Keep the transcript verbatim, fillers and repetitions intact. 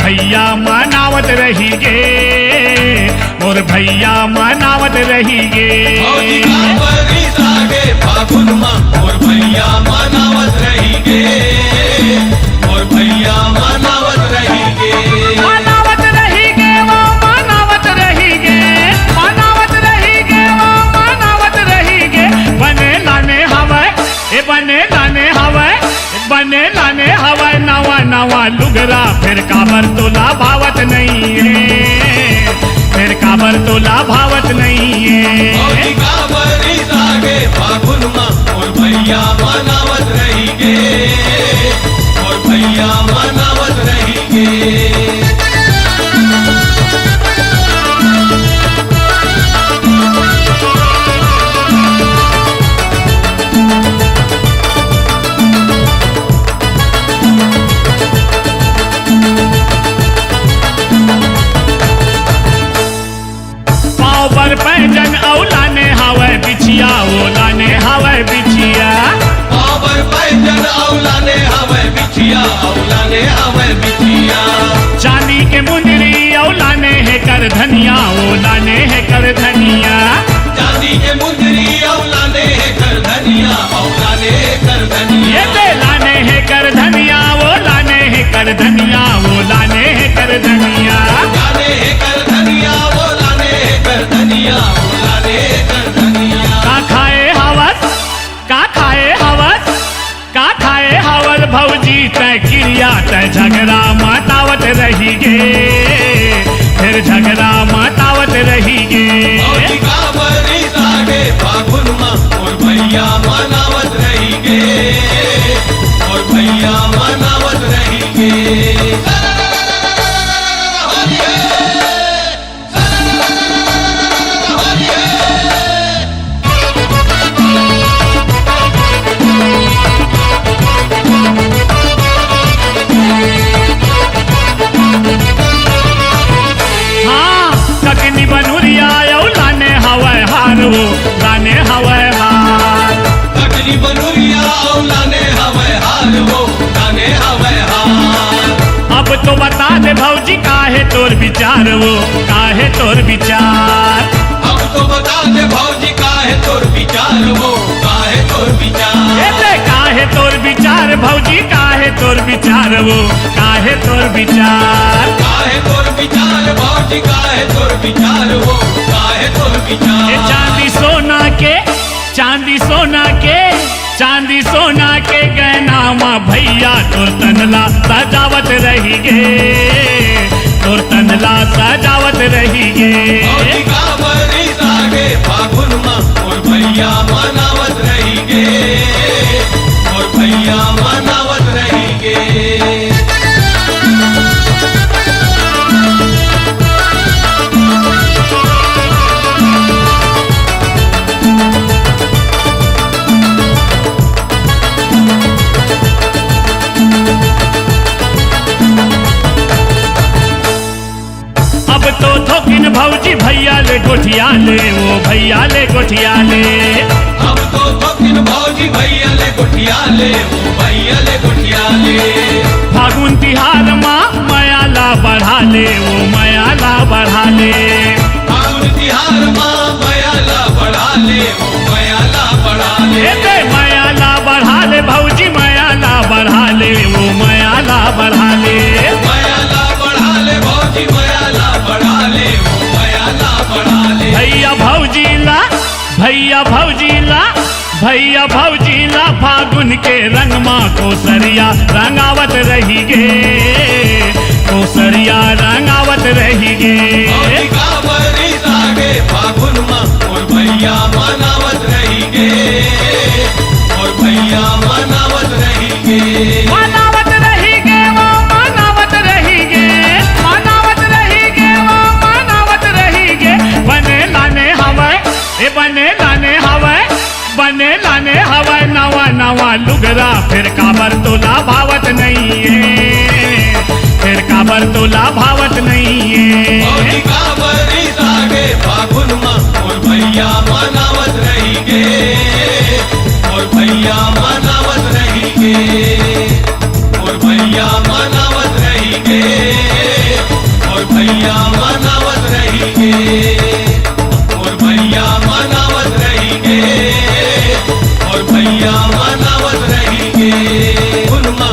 भैया मनावत रही गे, मोर भैया मनावत रही गे। भौजी काबर रिसागे फागुन मा, मोर भैया मनावत रही गे, मोर भैया मनावत रही गे। मनावत रही गे, वो मनावत रही गे, मनावत रही गे, वो मनावत रही गे। बने लाने हवय, ए बने लाने हवय, बने लाने हवय नवा नवा लुगरा, फेर काबर तोला भावत नइये, फेर काबर तोला भावत नइये। भौजी काबर रिसागे फागुन मा, मोर भैया मनावत रही गे, मोर भैया मनावत रही गे। पाँव बर पैजन अउ लाने हवय बिछिया, ओ लाने हवय बिछिया। पाँव बर पैजन अउ लाने हवय बिछिया, अउ लाने हवय बिछिया। चांदी के मुंदरी अउ लाने हे करधनिया, ओ लाने हे करधनिया। चांदी के मुंदरी अउ लाने हे करधनिया, अउ लाने हे करधनिया। ये दे लाने हे करधनिया, ओ लाने हे करधनिया, ओ लाने हे करधनिया। लाने हे करधनिया, ओ लाने हे करधनिया, ओ लाने हे करधनिया। का खाए हवस, का खाए हवस, का खाए हवस भौजी तैं किरिया, तैं झगरा मतावत रही गे, फेर झगरा मतावत रही गे। भौजी काबर रिसागे फागुन मा, मोर भैया मनावत रही गे, मोर भैया मनावत रही गे। हाँ, ककनी बनुरिया अउ लाने हवय हार वो, लाने हवय हार। ककनी बनुरिया अउ लाने हवय हार वो, लाने हवय हार। अब तो बता दे भौजी काहे तोर विचार वो, काहे तोर विचार। अब तो बता दे भौजी काहे तोर विचार वो, काहे तोर विचार। ए दे काहे तोर विचार भौजी, काहे तोर विचार वो, काहे तोर विचार। काहे तोर विचार भौजी, काहे तोर विचार वो, काहे तोर विचार। ए चांदी सोना के, चांदी सोना के, चांदी सोना के गहना मा भैया तोर तन ला सजावत रही गे, तोर तन ला सजावत रही गे। भौजी काबर रिसागे फागुन मा, मोर भैया मनावत रही गे, मोर भैया मनावत रही गे। अब तो थोकिन भौजी भैया ले गोठिया ले, ओ भैया ले गोठिया ले। अब तो थोकिन भौजी भैया ले गोठिया ले, ओ भैया ले गोठिया ले। फागुन तिहार मा मया ला बढ़ा ले, ओ मया ला बढ़ा ले। फागुन तिहार मा मया ला बढ़ा ले, ओ मया ला बढ़ा ले। ए दे मया ला बढ़ा ले भौजी, मया ला बढ़ा ले, ओ मया ला बढ़ा ले। मया ला बढ़ा ले भौजी, मया ला बढ़ा ले, ओ मया ला बढ़ा ले। भैया भौजी ला, भैया भौजी ला, भैया भौजी ला फागुन के रंग मा कोसरिया रंगावत रही गे, कोसरिया रंगावत रही गे। भौजी काबर रिसागे फागुन मा, मोर भैया मनावत रही गे, मोर भैया मनावत रही गे। मनावत रही गे, वो मनावत रही गे, मनावत रही गे, वो मनावत रही गे। बने लाने हवय, ए बने लाने हवय, बने लाने हवय नवा नवा लुगरा, फेर काबर तोला भावत नइये, फेर काबर तोला भावत नइये। भौजी काबर रिसागे फागुन मा, मोर भैया मनावत रही गे, मोर भैया मनावत रही गे, मोर भैया मनावत रही गे। मोर भैया मनावत रहिगे, मोर भैया मनावत रहिगे, मोर भैया मनावत रहिगे। उनमा